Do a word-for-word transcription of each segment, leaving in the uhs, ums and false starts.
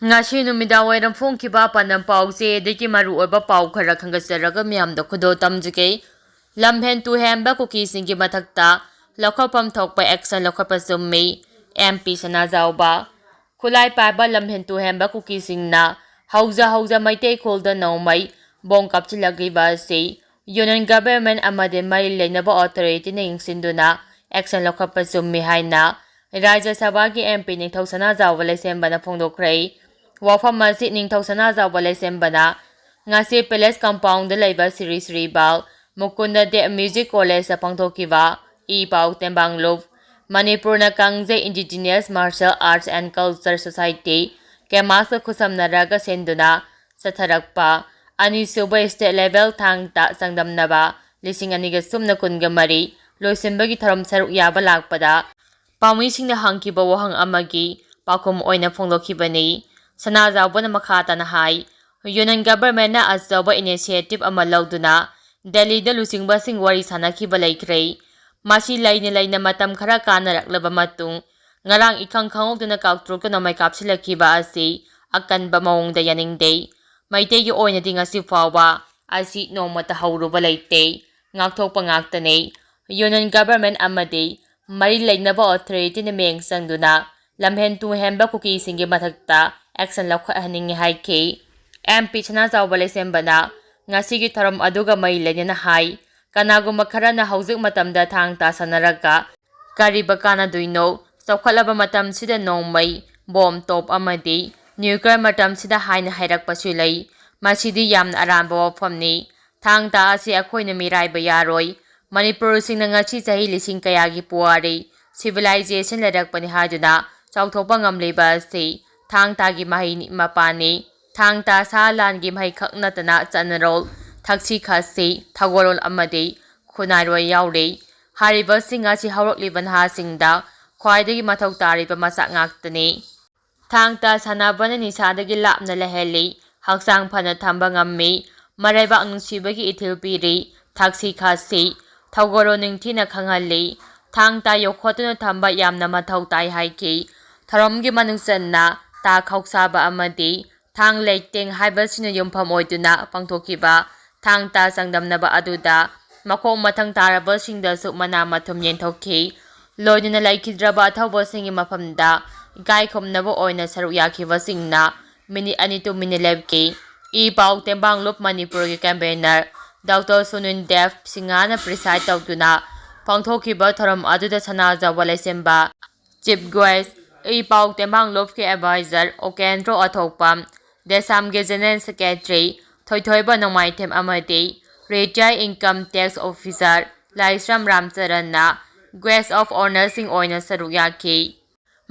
ꯉꯁꯤ ꯅꯨꯃꯤꯗꯥꯡ ꯋꯥꯏꯔꯝ ꯐꯣꯡꯈꯤꯕ ꯄꯥꯟꯗꯝ ꯄꯥꯎꯆꯦꯗꯒꯤ ꯃꯔꯨꯑꯣꯏꯕ ꯄꯥꯎ ꯈꯔ ꯈꯟꯒꯠꯆꯔꯒ ꯃꯤꯌꯥꯝꯗ ꯈꯨꯗꯣꯜ ꯇꯝꯖꯒꯦ꯫ ꯂꯝꯍꯦꯟ ꯇꯨꯍꯦꯟꯕ ꯀꯨꯀꯤꯁꯤꯡꯒꯤ ꯃꯊꯛꯇ ꯂꯧꯈꯠꯐꯝ ꯊꯣꯛꯄ action ꯂꯧꯈꯠꯄ ꯆꯨꯝꯃꯤ, MP ꯁꯅꯥꯖꯥꯎꯕ꯫ ꯈꯨꯠꯂꯥꯏ ꯄꯥꯏꯕ ꯂꯝꯍꯦꯟ ꯇꯨꯍꯦꯟꯕ ꯀꯨꯀꯤꯁꯤꯡꯅ ꯍꯧꯖ ꯍꯧꯖ ꯃꯩꯇꯩ ꯈꯨꯜꯗ ꯅꯣꯡꯃꯩ ꯕꯣꯝ ꯀꯥꯞꯁꯤꯜꯂꯛꯂꯤꯕ ꯑꯁꯤ Union Government ꯑꯃꯗꯤ ꯃꯔꯤ ꯂꯩꯅꯕ authorityꯅ ꯌꯦꯡꯁꯤꯟꯗꯨꯅ action ꯂꯧꯈꯠꯄ ꯆꯨꯝꯃꯤ ꯍꯥꯏꯅ ꯔꯥꯖ꯭ꯌ ꯁꯚꯥꯒꯤ MP ꯅꯤꯡꯊꯧ ꯁꯅꯥꯖꯥꯎꯕ ꯂꯩꯁꯦꯝꯕꯅ ꯐꯣꯡꯗꯣꯛꯈ꯭ꯔꯦ꯫ ꯋꯥꯐꯝ ꯑꯁꯤ ꯅꯤꯡꯊꯧ ꯁꯅꯥꯖꯥꯎꯕ ꯂꯩꯁꯦꯝꯕꯅ ꯉꯁꯤ Palace Compoundꯗ ꯂꯩꯕ ꯁ꯭ꯔꯤ ꯁ꯭ꯔꯤ ꯕꯥꯜ ꯃꯨꯀꯨꯟꯗ ꯗꯦꯕ Music Collegeꯇ ꯄꯥꯡꯊꯣꯛꯈꯤꯕ ꯏ ꯄꯥꯎ ꯇꯦꯡꯕꯥꯡꯂꯨꯞ, ꯃꯅꯤꯄꯨꯔꯅ ꯀꯥꯡꯖꯩ Indigenous Martial Arts and Culture Society, ꯀꯦꯃꯥꯁꯀ ꯈꯨꯠꯁꯝꯅꯔꯒ ꯁꯤꯟꯗꯨꯅ ꯆꯠꯊꯔꯛꯄ ꯑꯅꯤꯁꯨꯕ state level ꯊꯥꯡ ꯇꯥ ꯆꯥꯡꯗꯝꯅꯕ ꯂꯤꯁꯤꯡ ꯑꯅꯤꯒ ꯁꯨꯞꯅ ꯀꯨꯟꯒ ꯃꯔꯤ ꯂꯣꯏꯁꯤꯟꯕꯒꯤ ꯊꯧꯔꯝ ꯁꯔꯨꯛ ꯌꯥꯕ ꯂꯥꯛꯄꯗ ꯄꯥꯎꯃꯤꯁꯤꯡꯅ ꯍꯪꯈꯤꯕ ꯋꯥꯍꯪ ꯑꯃꯒꯤ ꯄꯥꯎꯈꯨꯝ ꯑꯣꯏꯅ ꯐꯣꯡꯗꯣꯛꯈꯤꯕꯅꯤ꯫ ꯁꯅꯥꯖꯥꯎꯕꯅ ꯃꯈꯥ ꯇꯥꯅ ꯍꯥꯏ, Union Governmentꯅ ꯑꯆꯧꯕ initiative ꯑꯃ ꯂꯧꯗꯨꯅ ꯗꯦꯜꯂꯤꯗ ꯂꯨꯆꯤꯡꯕꯁꯤꯡ ꯋꯥꯔꯤ ꯁꯥꯅꯈꯤꯕ ꯂꯩꯈ꯭ꯔꯦ꯫ ꯃꯁꯤ ꯂꯩꯅ ꯂꯩꯅ ꯃꯇꯝ ꯈꯔ ꯀꯥꯟꯅꯔꯛꯂꯕ ꯃꯇꯨꯡ, ꯉꯔꯥꯡ ꯏꯈꯪ ꯈꯪꯍꯧꯗꯅ ꯀꯥꯡꯇ꯭ꯔꯨꯛꯇ ꯅꯣꯡꯃꯩ ꯀꯥꯞꯁꯤꯜꯂꯛꯈꯤꯕ ꯑꯁꯤ ꯑꯀꯟꯕ ꯃꯑꯣꯡꯗ ꯌꯥꯅꯤꯡꯗꯦ꯫ ꯃꯩꯇꯩꯒꯤ ꯑꯣꯏꯅꯗꯤ ꯉꯁꯤ ꯐꯥꯎꯕ ꯑꯁꯤ ꯅꯣꯡꯃꯇ ꯍꯧꯔꯨꯕ ꯂꯩꯇꯦ꯫ ꯉꯥꯛꯊꯣꯛꯄ ꯉꯥꯛꯇꯅꯤ꯫ Union Government ꯑꯃꯗꯤ ꯃꯔꯤ ꯂꯩꯅꯕ authorityꯅ ꯃꯤꯠꯌꯦꯡ ꯆꯪꯗꯨꯅ ꯂꯝꯍꯦꯟ ꯇꯨꯍꯦꯟꯕ ꯀꯨꯀꯤꯁꯤꯡꯒꯤ ꯃꯊꯛꯇ action ꯂꯧꯈꯠꯍꯟꯅꯤꯡꯏ ꯍꯥꯏꯈꯤ꯫ MP ꯁꯅꯥꯖꯥꯎꯕ ꯂꯩꯁꯦꯝꯕꯅ ꯉꯁꯤꯒꯤ ꯊꯧꯔꯝ ꯑꯗꯨꯒ ꯃꯔꯤ ꯂꯩꯅꯅ ꯍꯥꯏ, ꯀꯅꯥꯒꯨꯝꯕ ꯈꯔꯅ ꯍꯧꯖꯤꯛ ꯃꯇꯝꯗ ꯊꯥꯡ ꯇꯥ ꯁꯥꯟꯅꯔꯒ ꯀꯔꯤꯕ ꯀꯥꯟꯅꯗꯣꯏꯅꯣ? ꯆꯥꯎꯈꯠꯂꯕ ꯃꯇꯝꯁꯤꯗ ꯅꯣꯡꯃꯩ, ꯕꯣꯝ, ꯇꯣꯞ ꯑꯃꯗꯤ nuclear ꯃꯇꯝꯁꯤꯗ ꯍꯥꯏꯅ ꯍꯥꯏꯔꯛꯄꯁꯨ ꯂꯩ꯫ ꯃꯁꯤꯗꯤ ꯌꯥꯝꯅ ꯑꯔꯥꯟꯕ ꯋꯥꯐꯝꯅꯤ꯫ ꯊꯥꯡ ꯇꯥ ꯑꯁꯤ ꯑꯩꯈꯣꯏꯅ ꯃꯤꯔꯥꯏꯕ ꯌꯥꯔꯣꯏ꯫ ꯃꯅꯤꯄꯨꯔꯁꯤꯡꯅ ꯉꯁꯤ ꯆꯍꯤ ꯂꯤꯁꯤꯡ ꯀꯌꯥꯒꯤ ꯄꯨꯋꯥꯔꯤ, civilization ꯂꯩꯔꯛꯄꯅꯤ ꯍꯥꯏꯗꯨꯅ ꯆꯥꯎꯊꯣꯛꯄ ꯉꯝꯂꯤꯕ ꯑꯁꯤ ꯊꯥꯡ ꯇꯥꯒꯤ ꯃꯍꯩꯅꯤ, ꯃꯄꯥꯟꯅꯤ꯫ ꯊꯥꯡ ꯇꯥ ꯁꯥ ꯂꯥꯟꯒꯤ ꯃꯍꯩ ꯈꯛ ꯅꯠꯇꯅ ꯆꯠꯅꯔꯣꯜ, ꯊꯛꯁꯤ ꯈꯥꯁꯤ, ꯊꯧꯒꯜꯂꯣꯟ ꯑꯃꯗꯤ ꯈꯨꯟꯅꯥꯏꯔꯣꯜ ꯌꯥꯎꯔꯤ꯫ ꯍꯥꯏꯔꯤꯕꯁꯤꯡ ꯑꯁꯤ ꯍꯧꯔꯛꯂꯤꯕ ꯅꯍꯥꯁꯤꯡꯗ ꯈ꯭ꯋꯥꯏꯗꯒꯤ ꯃꯊꯧ ꯇꯥꯔꯤꯕ ꯃꯆꯥꯛ ꯉꯥꯛꯇꯅꯤ꯫ ꯊꯥꯡ ꯇꯥ ꯁꯥꯟꯅꯕꯅ ꯅꯤꯁꯥꯗꯒꯤ ꯂꯥꯞꯅ ꯂꯩꯍꯜꯂꯤ, ꯍꯛꯆꯥꯡ ꯐꯅ ꯊꯝꯕ ꯉꯝꯃꯤ, ꯃꯔꯩꯕꯥꯛ ꯅꯨꯡꯁꯤꯕꯒꯤ ꯏꯊꯤꯜ ꯄꯤꯔꯤ, ꯊꯛꯁꯤ ꯈꯥꯁꯤ, ꯊꯧꯒꯜꯂꯣꯟ ꯅꯤꯡꯊꯤꯅ ꯈꯪꯍꯜꯂꯤ꯫ ꯊꯥꯡ ꯇꯥ ꯌꯣꯛꯈꯠꯇꯨꯅ ꯊꯝꯕ ꯌꯥꯝꯅ ꯃꯊꯧ ꯇꯥꯏ ꯍꯥꯏꯈꯤ꯫ ꯊꯧꯔꯝꯒꯤ ꯃꯅꯨꯡ ꯆꯟꯅ ꯇꯥ ꯈꯧꯁꯥꯕ ꯑꯃꯗꯤ ꯊꯥꯡ ꯂꯩꯇꯦꯡ ꯍꯥꯏꯕꯁꯤꯡꯅ ꯌꯨꯝꯐꯝ ꯑꯣꯏꯗꯨꯅ ꯄꯥꯡꯊꯣꯛꯈꯤꯕ ꯊꯥꯡ ꯇꯥ ꯆꯥꯡꯗꯝꯅꯕ ꯑꯗꯨꯗ ꯃꯈꯣꯡ ꯃꯊꯪ ꯇꯥꯔꯕꯁꯤꯡꯗꯁꯨ ꯃꯅꯥ ꯃꯊꯨꯝ ꯌꯦꯟꯊꯣꯛꯈꯤ꯫ ꯂꯣꯏꯅꯅ ꯂꯩꯈꯤꯗ꯭ꯔꯕ ꯑꯊꯧꯕꯁꯤꯡꯒꯤ ꯃꯐꯝꯗ ꯏꯀꯥꯏ ꯈꯨꯝꯅꯕ ꯑꯣꯏꯅ ꯁꯔꯨꯛ ꯌꯥꯈꯤꯕꯁꯤꯡꯅ ꯃꯤꯅꯤꯠ ꯑꯅꯤ ꯇꯨꯃꯤꯟꯅ ꯂꯦꯞꯈꯤ꯫ ꯏ ꯄꯥꯎ ꯇꯦꯡꯕꯥꯡ ꯂꯨꯞ ꯃꯅꯤꯄꯨꯔꯒꯤ convener ꯗꯣꯛꯇꯔ ꯁꯨꯅꯤꯜ ꯗꯦꯕ ꯁꯤꯡꯍꯅ preside ꯇꯧꯗꯨꯅ ꯄꯥꯡꯊꯣꯛꯈꯤꯕ ꯊꯧꯔꯝ ꯑꯗꯨꯗ ꯁꯅꯥꯖꯥꯎꯕ ꯂꯩꯁꯦꯝꯕ, chief guest, ꯏ ꯄꯥꯎ ꯇꯦꯡꯕꯥꯡ ꯂꯨꯞꯀꯤ advisor ꯑꯣꯀꯦꯟꯗ꯭ꯔꯣ ꯑꯊꯣꯛꯄꯝ, ꯗꯦꯁꯥꯝꯒꯤ general secretary ꯊꯣꯏꯊꯣꯏꯕ ꯅꯣꯡꯃꯥꯏꯊꯦꯝ ꯑꯃꯗꯤ retired income tax officer Laishram ꯔꯥꯝꯆꯔꯟꯅ guest of honourꯁꯤꯡ ꯑꯣꯏꯅ ꯁꯔꯨꯛ ꯌꯥꯈꯤ꯫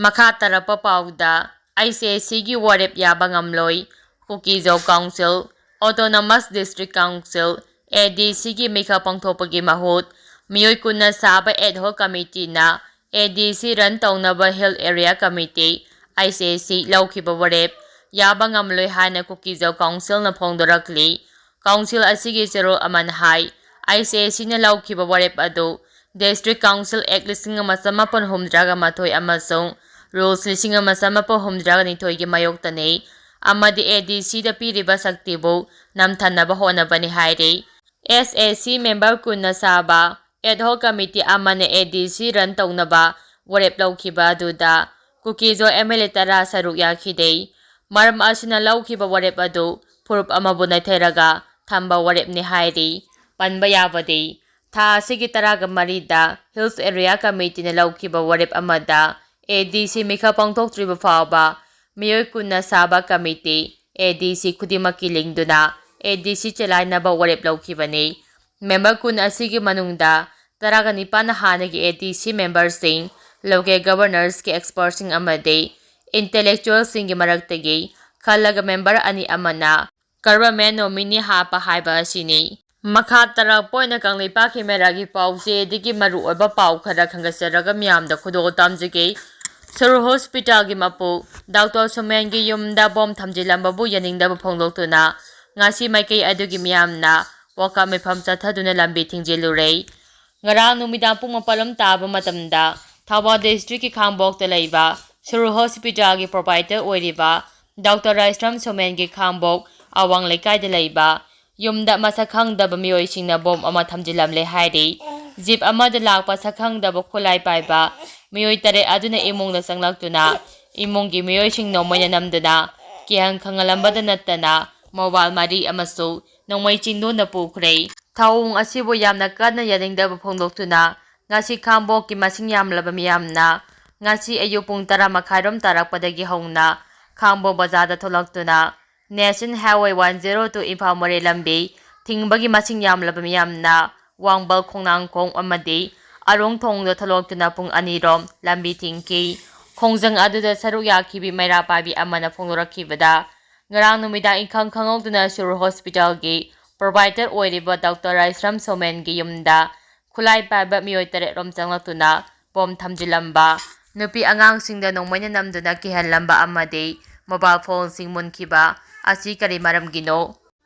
ꯃꯈꯥ ꯇꯥꯔꯛꯄ ꯄꯥꯎꯗ, ꯑꯥꯏ ꯁꯤ ꯑꯦ ꯁꯤꯒꯤ ꯋꯥꯔꯦꯞ ꯌꯥꯕ ꯉꯝꯂꯣꯏ, ꯀꯨꯀꯤꯖꯣ council, autonomous district council, ꯑꯦ ꯗꯤ ꯁꯤꯒꯤ ꯃꯤꯈꯜ ꯄꯥꯡꯊꯣꯛꯄꯒꯤ ꯃꯍꯨꯠ ꯃꯤꯑꯣꯏ ꯀꯨꯟꯅ ꯁꯥꯕ ad hoc committeeꯅ ꯑꯦ ꯗꯤ ꯁꯤ run ꯇꯧꯅꯕ Hill Area Committee, I C ꯑꯦ ꯁꯤ, ꯂꯧꯈꯤꯕ ꯋꯥꯔꯦꯞ ꯌꯥꯕ ꯉꯝꯂꯣꯏ ꯍꯥꯏꯅ ꯀꯨꯀꯤꯖꯣ councilꯅ ꯐꯣꯡꯗꯣꯔꯛꯂꯤ꯫ Council ꯑꯁꯤꯒꯤ ꯆꯦꯔꯣꯜ ꯑꯃꯅ ꯍꯥꯏ, ꯑꯥꯏ ꯁꯤ ꯑꯦ ꯁꯤꯅ ꯂꯧꯈꯤꯕ ꯋꯥꯔꯦꯞ ꯑꯗꯨ District Council Act ꯂꯤꯁꯤꯡ ꯑꯃ ꯆꯃꯥꯄꯟ ꯍꯨꯝꯗ꯭ꯔꯥꯒ ꯃꯥꯊꯣꯏ ꯑꯃꯁꯨꯡ Rules ꯂꯤꯁꯤꯡ ꯑꯃ ꯆꯃꯥꯄꯟ ꯍꯨꯝꯗ꯭ꯔꯥꯒ ꯅꯤꯊꯣꯏꯒꯤ ꯃꯥꯌꯣꯛꯇꯅꯤ ꯑꯃꯗꯤ ꯑꯦ ꯗꯤ ꯁꯤꯗ ꯄꯤꯔꯤꯕ ꯁꯛꯇꯤꯕꯨ ꯅꯝꯊꯅꯕ ꯍꯣꯠꯅꯕꯅꯤ ꯍꯥꯏꯔꯤ꯫ ꯑꯦꯁ ꯑꯦ ꯁꯤ member ꯀꯨꯟꯅ ꯁꯥꯕ ad hoc committee ꯑꯃꯅ ꯑꯦ ꯗꯤ ꯁꯤ run ꯇꯧꯅꯕ ꯋꯥꯔꯦꯞ ꯂꯧꯈꯤꯕ ꯑꯗꯨꯗ ꯀꯨꯀꯤꯖꯣ ꯑꯦꯝ ꯑꯦꯜ ꯑꯦ ꯇꯔꯥ ꯁꯔꯨꯛ ꯌꯥꯈꯤꯗꯦ꯫ ꯃꯔꯝ ꯑꯁꯤꯅ ꯂꯧꯈꯤꯕ ꯋꯥꯔꯦꯞ ꯑꯗꯨ ꯐꯨꯔꯨꯞ ꯑꯃꯕꯨ ꯅꯩꯊꯔꯒ ꯊꯝꯕ ꯋꯥꯔꯦꯞꯅꯤ ꯍꯥꯏꯔꯤ꯫ ꯄꯟꯕ ꯌꯥꯕꯗꯤ, ꯊꯥ ꯑꯁꯤꯒꯤ ꯇꯔꯥꯒ ꯃꯔꯤꯗ Hills Area Committeeꯅ ꯂꯧꯈꯤꯕ ꯋꯥꯔꯦꯞ ꯑꯃꯗ ꯑꯦ ꯗꯤ ꯁꯤ ꯃꯤꯈꯜ ꯄꯥꯡꯊꯣꯛꯇ꯭ꯔꯤꯕ ꯐꯥꯎꯕ ꯃꯤꯑꯣꯏ ꯀꯨꯟꯅ ꯁꯥꯕ committee ꯑꯦ ꯗꯤ ꯁꯤ ꯈꯨꯗꯤꯡꯃꯛꯀꯤ ꯂꯤꯡꯗꯨꯅ ꯑꯦ ꯗꯤ ꯁꯤ ꯆꯂꯥꯏꯅꯕ ꯋꯥꯔꯦꯞ ꯂꯧꯈꯤꯕꯅꯤ꯫ Member ꯀꯨꯟ ꯑꯁꯤꯒꯤ ꯃꯅꯨꯡꯗ ꯇꯔꯥꯒ ꯅꯤꯄꯥꯟꯅ ꯍꯥꯟꯅꯒꯤ ꯑꯦ ꯗꯤ ꯁꯤ memberꯁꯤꯡ, local governorsꯀꯤ expertꯁꯤꯡ ꯑꯃꯗꯤ intellectualꯁꯤꯡꯒꯤ ꯃꯔꯛꯇꯒꯤ ꯈꯜꯂꯒ member ꯑꯅꯤ ꯑꯃꯅ government nominee ꯍꯥꯞꯄ ꯍꯥꯏꯕ ꯑꯁꯤꯅꯤ꯫ ꯃꯈꯥ ꯇꯥꯔꯛꯄ ꯑꯣꯏꯅ ꯀꯪꯂꯩꯄꯥꯛꯀꯤ ꯃꯦꯔꯥꯒꯤ ꯄꯥꯎꯆꯦꯗꯒꯤ ꯃꯔꯨꯑꯣꯏꯕ ꯄꯥꯎ ꯈꯔ ꯈꯟꯒꯠꯆꯔꯒ ꯃꯤꯌꯥꯝꯗ ꯈꯨꯗꯣꯜ ꯇꯝꯖꯒꯦ꯫ ꯁꯔꯨ hospitalꯒꯤ ꯃꯄꯨ ꯗꯣꯛꯇꯔ ꯁꯨꯃꯦꯟꯒꯤ ꯌꯨꯝꯗ bomb ꯊꯝꯖꯤꯜꯂꯝꯕꯕꯨ ꯌꯥꯅꯤꯡꯗꯕ ꯐꯣꯡꯗꯣꯛꯇꯨꯅ ꯉꯁꯤ ꯃꯥꯏꯀꯩ ꯑꯗꯨꯒꯤ ꯃꯤꯌꯥꯝꯅ ꯋꯥꯀꯠ ꯃꯤꯐꯝ ꯆꯠꯊꯗꯨꯅ ꯂꯝꯕꯤ ꯊꯤꯡꯖꯤꯜꯂꯨꯔꯦ꯫ ꯉꯔꯥꯡ ꯅꯨꯃꯤꯗꯥꯡ ꯄꯨꯡ ꯃꯥꯄꯜ ꯂꯣꯝ ꯇꯥꯕ ꯃꯇꯝꯗ ꯊꯧꯕꯥꯜ districtꯀꯤ ꯈꯥꯡꯕꯣꯛꯇ ꯂꯩꯕ ꯁꯨꯔꯨ ꯍꯣꯁꯄꯤꯇꯥꯜꯒꯤ ꯄ꯭ꯔꯣꯄꯥꯏꯇꯔ ꯑꯣꯏꯔꯤꯕ ꯗꯣꯛꯇꯔ ꯔꯥꯏꯁ꯭ꯔꯝ ꯁꯣꯃꯦꯟꯒꯤ ꯈꯥꯡꯕꯣꯛ ꯑꯋꯥꯡ ꯂꯩꯀꯥꯏꯗ ꯂꯩꯕ ꯌꯨꯝꯗ ꯃꯁꯛ ꯈꯪꯗꯕ ꯃꯤꯑꯣꯏꯁꯤꯡꯅ ꯕꯣꯝ ꯑꯃ ꯊꯝꯖꯤꯜꯂꯝꯂꯦ ꯍꯥꯏꯔꯤ꯫ ꯖꯤꯞ ꯑꯃꯗ ꯂꯥꯛꯄ ꯁꯛ ꯈꯪꯗꯕ ꯈꯨꯠꯂꯥꯏ ꯄꯥꯏꯕ ꯃꯤꯑꯣꯏ ꯇꯔꯦꯠ ꯑꯗꯨꯅ ꯏꯃꯨꯡꯗ ꯆꯪꯂꯛꯇꯨꯅ ꯏꯃꯨꯡꯒꯤ ꯃꯤꯑꯣꯏꯁꯤꯡ ꯅꯣꯡꯃꯩꯅ ꯅꯝꯗꯨꯅ ꯀꯤꯍꯟ ꯈꯪꯍꯜꯂꯝꯕꯗ ꯅꯠꯇꯅ ꯃꯣꯕꯥꯏꯜ ꯃꯔꯤ ꯑꯃꯁꯨ ꯅꯣꯡꯃꯩ ꯆꯤꯡꯗꯨꯅ ꯄꯨꯈ꯭ꯔꯦ꯫ ꯊꯧꯑꯣꯡ ꯑꯁꯤꯕꯨ ꯌꯥꯝꯅ ꯀꯟꯅ ꯌꯥꯅꯤꯡꯗꯕ ꯐꯣꯡꯗꯣꯛꯇꯨꯅ ꯉꯁꯤ ꯈꯥꯡꯕꯣꯛꯀꯤ ꯃꯁꯤꯡ ꯌꯥꯝꯂꯕ ꯃꯤꯌꯥꯝꯅ ꯉꯁꯤ ꯑꯌꯨꯛ ꯄꯨꯡ ꯇꯔꯥ ꯃꯈꯥꯏꯔꯣꯝ ꯇꯥꯔꯛꯄꯗꯒꯤ ꯍꯧꯅ ꯈꯥꯡꯕꯣꯛ ꯕꯖꯥꯔꯗ ꯊꯣꯛꯂꯛꯇꯨꯅ National Highway one zero two Imphal ꯃꯣꯔꯦ ꯂꯝꯕꯤ ꯊꯤꯡꯕꯒꯤ ꯃꯁꯤꯡ ꯌꯥꯝꯂꯕ ꯃꯤꯌꯥꯝꯅ ꯋꯥꯡꯕꯜ ꯈꯣꯡꯅꯥꯡꯈꯣꯡ ꯑꯃꯗꯤ ꯑꯔꯣꯡ ꯊꯣꯡꯗ ꯊꯣꯛꯂꯛꯇꯨꯅ ꯄꯨꯡ ꯑꯅꯤꯔꯣꯝ ꯂꯝꯕꯤ ꯊꯤꯡꯈꯤ꯫ ꯈꯣꯡꯖꯪ ꯑꯗꯨꯗ ꯁꯔꯨꯛ ꯌꯥꯈꯤꯕꯤ ꯃꯩꯔꯥ ꯄꯥꯏꯕꯤ ꯑꯃꯅ ꯐꯣꯡꯗꯣꯔꯛꯈꯤꯕꯗ, ꯉꯔꯥꯡ ꯅꯨꯃꯤꯗꯥꯡ ꯏꯈꯪ ꯈꯪꯍꯧꯗꯅ ꯁꯨꯔ ꯍꯣꯁꯄꯤꯇꯥꯜꯒꯤ ꯄ꯭ꯔꯣꯄꯥꯏꯇꯔ ꯑꯣꯏꯔꯤꯕ ꯗꯣꯛꯇꯔ ꯔꯥꯏꯁ꯭ꯔꯝ ꯁꯣꯃꯦꯟꯒꯤ ꯌꯨꯝꯗ ꯈꯨꯠꯂꯥꯏ ꯄꯥꯏꯕ ꯃꯤꯑꯣꯏ ꯇꯔꯦꯠꯔꯣꯝ ꯆꯪꯂꯛꯇꯨꯅ ꯕꯣꯝ ꯊꯝꯖꯤꯜꯂꯝꯕ, ꯅꯨꯄꯤ ꯑꯉꯥꯡꯁꯤꯡꯗ ꯅꯣꯡꯃꯩꯅ ꯅꯝꯗꯨꯅ ꯀꯤꯍꯜꯂꯝꯕ ꯑꯃꯗꯤ ꯃꯣꯕꯥꯏꯜ ꯐꯣꯟꯁꯤꯡ ꯃꯨꯟꯈꯤꯕ ꯑꯁꯤ ꯀꯔꯤ ꯃꯔꯝꯒꯤꯅꯣ?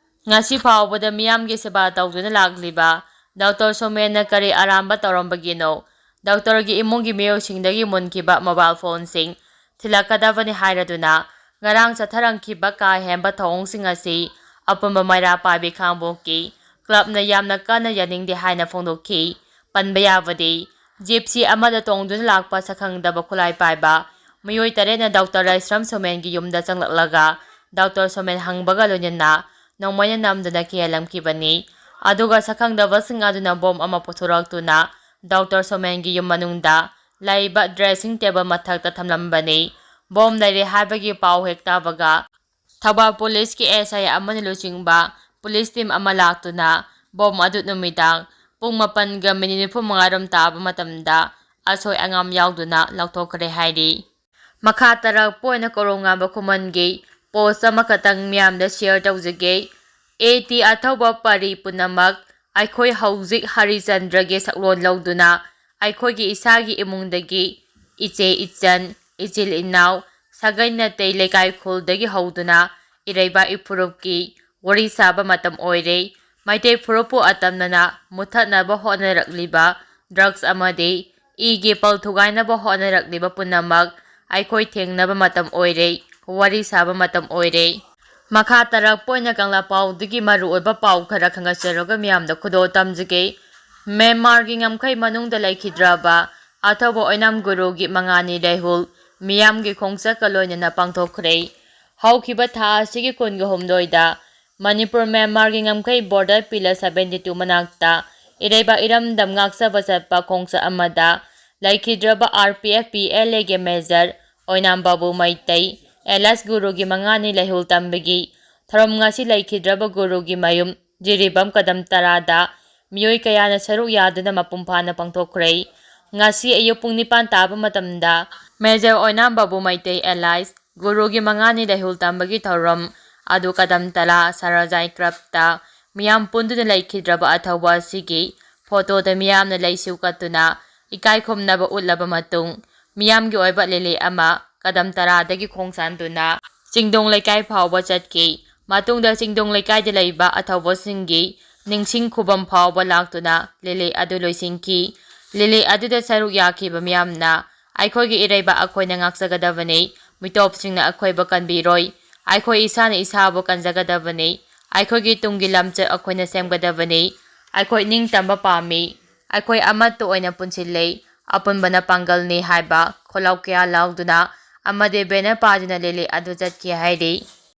ꯉꯁꯤ ꯐꯥꯎꯕꯗ ꯃꯤꯌꯥꯝꯒꯤ ꯁꯦꯕꯥ ꯇꯧꯗꯨꯅ ꯂꯥꯛꯂꯤꯕ ꯗꯣꯛꯇꯔ ꯁꯣꯃꯦꯟꯅ ꯀꯔꯤ ꯑꯔꯥꯟꯕ ꯇꯧꯔꯝꯕꯒꯤꯅꯣ? ꯗꯣꯛꯇꯔꯒꯤ ꯏꯃꯨꯡꯒꯤ ꯃꯤꯑꯣꯏꯁꯤꯡꯗꯒꯤ ꯃꯨꯟꯈꯤꯕ ꯃꯣꯕꯥꯏꯜ ꯐꯣꯟꯁꯤꯡ ꯊꯤꯜꯂꯛꯀꯗꯕꯅꯤ ꯍꯥꯏꯔꯗꯨꯅ ꯉꯔꯥꯡ ꯆꯠꯊꯔꯝꯈꯤꯕ ꯀꯥ ꯍꯦꯟꯕ ꯊꯧꯑꯣꯡꯁꯤꯡ ꯑꯁꯤ ꯑꯄꯨꯟꯕ ꯃꯩꯔꯥ ꯄꯥꯏꯕꯤ ꯈꯥꯡꯕꯣꯛꯀꯤ ꯀ꯭ꯂꯕꯅ ꯌꯥꯝꯅ ꯀꯟꯅ ꯌꯥꯅꯤꯡꯗꯦ ꯍꯥꯏꯅ ꯐꯣꯡꯗꯣꯛꯈꯤ꯫ ꯄꯟꯕ ꯌꯥꯕꯗꯤ, ꯖꯤꯞꯁꯤ ꯑꯃꯗ ꯇꯣꯡꯗꯨꯅ ꯂꯥꯛꯄ ꯁꯛꯈꯪꯗꯕ ꯈꯨꯠꯂꯥꯏ ꯄꯥꯏꯕ ꯃꯤꯑꯣꯏ ꯇꯔꯦꯠꯅ ꯗꯣꯛꯇꯔ ꯔꯥꯏꯁ꯭ꯔꯝ ꯁꯣꯃꯦꯟꯒꯤ ꯌꯨꯝꯗ ꯆꯪꯂꯛꯂꯒ ꯗꯣꯛꯇꯔ ꯁꯣꯃꯦꯟ ꯍꯪꯕꯒ ꯂꯣꯏꯅꯅ ꯅꯣꯡꯃꯩꯅ ꯅꯝꯗꯨꯅ ꯀꯤꯍꯜꯂꯝꯈꯤꯕꯅꯤ꯫ ꯑꯗꯨꯒ ꯁꯛꯈꯪꯗꯕꯁꯤꯡ ꯑꯗꯨꯅ ꯕꯣꯝ ꯑꯃ ꯄꯨꯊꯣꯔꯛꯇꯨꯅ ꯗꯣꯛꯇꯔ ꯁꯣꯃꯦꯟꯒꯤ ꯌꯨꯝ ꯃꯅꯨꯡꯗ ꯂꯩꯕ dressing table ꯃꯊꯛꯇ ꯊꯝꯂꯝꯕꯅꯤ꯫ ꯕꯣꯝ ꯂꯩꯔꯦ ꯍꯥꯏꯕꯒꯤ ꯄꯥꯎ ꯍꯦꯛ ꯇꯥꯕꯒ ꯊꯧꯕꯥꯜ ꯄꯨꯂꯤꯁꯀꯤ S I ꯑꯃꯅ ꯂꯨꯆꯤꯡꯕ ꯄꯨꯂꯤꯁ team ꯑꯃ ꯂꯥꯛꯇꯨꯅ ꯕꯣꯝ ꯑꯗꯨ ꯅꯨꯃꯤꯗꯥꯡ ꯄꯨꯡ ꯃꯥꯄꯟꯒ ꯃꯤꯅꯤꯠ ꯅꯤꯐꯨ ꯃꯉꯥꯔꯣꯝ ꯇꯥꯕ ꯃꯇꯝꯗ ꯑꯁꯣꯏ ꯑꯉꯥꯝ ꯌꯥꯎꯗꯨꯅ ꯂꯧꯊꯣꯛꯈ꯭ꯔꯦ ꯍꯥꯏꯔꯤ꯫ ꯃꯈꯥ ꯇꯥꯔꯛꯄ ꯑꯣꯏꯅ ꯀꯣꯔꯣꯡꯉꯥꯟꯕ ꯈꯨꯃꯟꯒꯤ post ꯑꯃꯈꯛꯇꯪ ꯃꯤꯌꯥꯝꯗ share ꯇꯧꯖꯒꯦ꯫ A T ꯑꯊꯧꯕ ꯄꯔꯤ ꯄꯨꯝꯅꯃꯛ, ꯑꯩꯈꯣꯏ ꯍꯧꯖꯤꯛ ꯍꯔꯤꯆꯟꯗ꯭ꯔꯒꯤ ꯁꯛꯂꯣꯟ ꯂꯧꯗꯨꯅ ꯑꯩꯈꯣꯏꯒꯤ ꯏꯁꯥꯒꯤ ꯏꯃꯨꯡꯗꯒꯤ ꯏꯆꯦ ꯏꯆꯟ, ꯏꯆꯤꯜ ꯏꯅꯥꯎ, ꯁꯥꯒꯩ ꯅꯥꯇꯩ, ꯂꯩꯀꯥꯏ ꯈꯨꯜꯗꯒꯤ ꯍꯧꯗꯨꯅ ꯏꯔꯩꯕꯥꯛ ꯏꯐꯨꯔꯨꯞꯀꯤ ꯋꯥꯔꯤ ꯁꯥꯕ ꯃꯇꯝ ꯑꯣꯏꯔꯦ꯫ ꯃꯩꯇꯩ ꯐꯨꯔꯨꯞꯄꯨ ꯑꯇꯝꯅꯅ ꯃꯨꯠꯊꯠꯅꯕ ꯍꯣꯠꯅꯔꯛꯂꯤꯕ drugs ꯑꯃꯗꯤ ꯏꯒꯤ ꯄꯜ ꯊꯨꯒꯥꯏꯅꯕ ꯍꯣꯠꯅꯔꯛꯂꯤꯕ ꯄꯨꯝꯅꯃꯛ ꯑꯩꯈꯣꯏ ꯊꯦꯡꯅꯕ ꯃꯇꯝ ꯑꯣꯏꯔꯦ, ꯋꯥꯔꯤ ꯁꯥꯕ ꯃꯇꯝ ꯑꯣꯏꯔꯦ꯫ ꯃꯈꯥ ꯇꯥꯔꯛꯄ ꯑꯣꯏꯅ ꯀꯪꯂꯥ ꯄꯥꯎꯗꯒꯤ ꯃꯔꯨꯑꯣꯏꯕ ꯄꯥꯎ ꯈꯔ ꯈꯪꯍꯟꯖꯔꯒ ꯃꯤꯌꯥꯝꯗ ꯈꯨꯗꯣꯜ ꯇꯝꯖꯒꯦ꯫ ꯃ꯭ꯌꯥꯟꯃꯥꯔꯒꯤ ꯉꯝꯈꯩ ꯃꯅꯨꯡꯗ ꯂꯩꯈꯤꯗ꯭ꯔꯕ ꯑꯊꯧꯕ ꯑꯣꯏꯅꯥꯝ ꯒꯨꯔꯨꯒꯤ ꯃꯉꯥꯅꯤ ꯂꯩꯍꯨꯜ ꯃꯤꯌꯥꯝꯒꯤ ꯈꯣꯡꯆꯠꯀ ꯂꯣꯏꯅꯅ ꯄꯥꯡꯊꯣꯛꯈ꯭ꯔꯦ꯫ ꯍꯧꯈꯤꯕ ꯊꯥ ꯑꯁꯤꯒꯤ ꯀꯨꯟꯒ ꯍꯨꯝꯗꯣꯏꯗ ꯃꯅꯤꯄꯨꯔ ꯃ꯭ꯌꯥꯟꯃꯥꯔꯒꯤ ꯉꯝꯈꯩ border pillar seventy two ꯃꯅꯥꯛꯇ ꯏꯔꯩꯕꯥꯛ ꯏꯔꯝꯗꯝ ꯉꯥꯛꯆꯕ ꯆꯠꯄ ꯈꯣꯡꯆꯠ ꯑꯃꯗ ꯂꯩꯈꯤꯗ꯭ꯔꯕ R P F P L Aꯒꯤ major ꯑꯣꯏꯅꯥꯝ ꯕꯥꯕꯨ ꯃꯩꯇꯩ alias ꯒꯨꯔꯨꯒꯤ ꯃꯉꯥꯅꯤ ꯂꯩꯍꯨꯜ ꯇꯝꯕꯒꯤ ꯊꯧꯔꯝ ꯉꯁꯤ ꯂꯩꯈꯤꯗ꯭ꯔꯕ ꯒꯨꯔꯨꯒꯤ ꯃꯌꯨꯝ ꯖꯤꯔꯤꯕꯥꯝ ꯀꯗꯝ ꯇꯔꯥꯗ ꯃꯤꯑꯣꯏ ꯀꯌꯥꯅ ꯁꯔꯨꯛ ꯌꯥꯗꯨꯅ ꯃꯄꯨꯡ ꯐꯥꯅ ꯄꯥꯡꯊꯣꯛꯈ꯭ꯔꯦ꯫ ꯉꯁꯤ ꯑꯌꯨꯛ ꯄꯨꯡ ꯅꯤꯄꯥꯟ ꯇꯥꯕ ꯃꯇꯝꯗ major ꯑꯣꯏꯅꯥꯝ ꯕꯥꯕꯨ ꯃꯩꯇꯩ alias ꯒꯨꯔꯨꯒꯤ ꯃꯉꯥꯅꯤ ꯂꯩꯍꯨꯜ ꯇꯝꯕꯒꯤ ꯊꯧꯔꯝ ꯑꯗꯨ ꯀꯗꯝ ꯇꯂꯥ ꯁꯔꯖꯥꯏ clubꯇ ꯃꯤꯌꯥꯝ ꯄꯨꯟꯗꯨꯅ ꯂꯩꯈꯤꯗ꯭ꯔꯕ ꯑꯊꯧꯕ ꯑꯁꯤꯒꯤ photoꯗ ꯃꯤꯌꯥꯝꯅ ꯂꯩꯁꯨ ꯀꯠꯇꯨꯅ ꯏꯀꯥꯏ ꯈꯨꯝꯅꯕ ꯎꯠꯂꯕ ꯃꯇꯨꯡ, ꯃꯤꯌꯥꯝꯒꯤ ꯑꯣꯏꯕ ꯂꯤꯂꯤ ꯑꯃ ꯀꯗꯝ ꯇꯔꯥꯗꯒꯤ ꯈꯣꯡꯁꯥꯟꯗꯨꯅ ꯆꯤꯡꯗꯣꯡ ꯂꯩꯀꯥꯏ ꯐꯥꯎꯕ ꯆꯠꯈꯤ꯫ ꯃꯇꯨꯡꯗ ꯆꯤꯡꯗꯣꯡ ꯂꯩꯀꯥꯏꯗ ꯂꯩꯕ ꯑꯊꯧꯕꯁꯤꯡꯒꯤ ꯅꯤꯡꯁꯤꯡ ꯈꯨꯕꯝ ꯐꯥꯎꯕ ꯂꯥꯛꯇꯨꯅ ꯂꯤꯂꯤ ꯑꯗꯨ ꯂꯣꯏꯁꯤꯟꯈꯤ꯫ ꯂꯤꯂꯤ ꯑꯗꯨꯗ ꯁꯔꯨꯛ ꯌꯥꯈꯤꯕ ꯃꯤꯌꯥꯝꯅ "ꯑꯩꯈꯣꯏꯒꯤ ꯏꯔꯩꯕꯥꯛ ꯑꯩꯈꯣꯏꯅ ꯉꯥꯛꯆꯒꯗꯕꯅꯤ, ꯃꯤꯇꯣꯞꯁꯤꯡꯅ ꯑꯩꯈꯣꯏꯕꯨ ꯀꯟꯕꯤꯔꯣꯏ, ꯑꯩꯈꯣꯏ ꯏꯁꯥꯅ ꯏꯁꯥꯕꯨ ꯀꯟꯖꯒꯗꯕꯅꯤ, ꯑꯩꯈꯣꯏꯒꯤ ꯇꯨꯡꯒꯤ ꯂꯝꯆꯠ ꯑꯩꯈꯣꯏꯅ ꯁꯦꯝꯒꯗꯕꯅꯤ, ꯑꯩꯈꯣꯏ ꯅꯤꯡꯇꯝꯕ ꯄꯥꯝꯃꯤ, ꯑꯩꯈꯣꯏ ꯑꯃꯠꯇ ꯑꯣꯏꯅ ꯄꯨꯟꯁꯤꯜꯂꯤ, ꯑꯄꯨꯟꯕꯅ ꯄꯥꯡꯒꯜꯅꯤ" ꯍꯥꯏꯕ ꯈꯣꯜꯂꯥꯎ ꯀꯌꯥ ꯂꯥꯎꯗꯨꯅ ꯑꯃꯗꯤ banner ꯄꯥꯗꯨꯅ ꯂꯤꯂꯤ ꯑꯗꯨ ꯆꯠꯈꯤ ꯍꯥꯏꯔꯤ꯫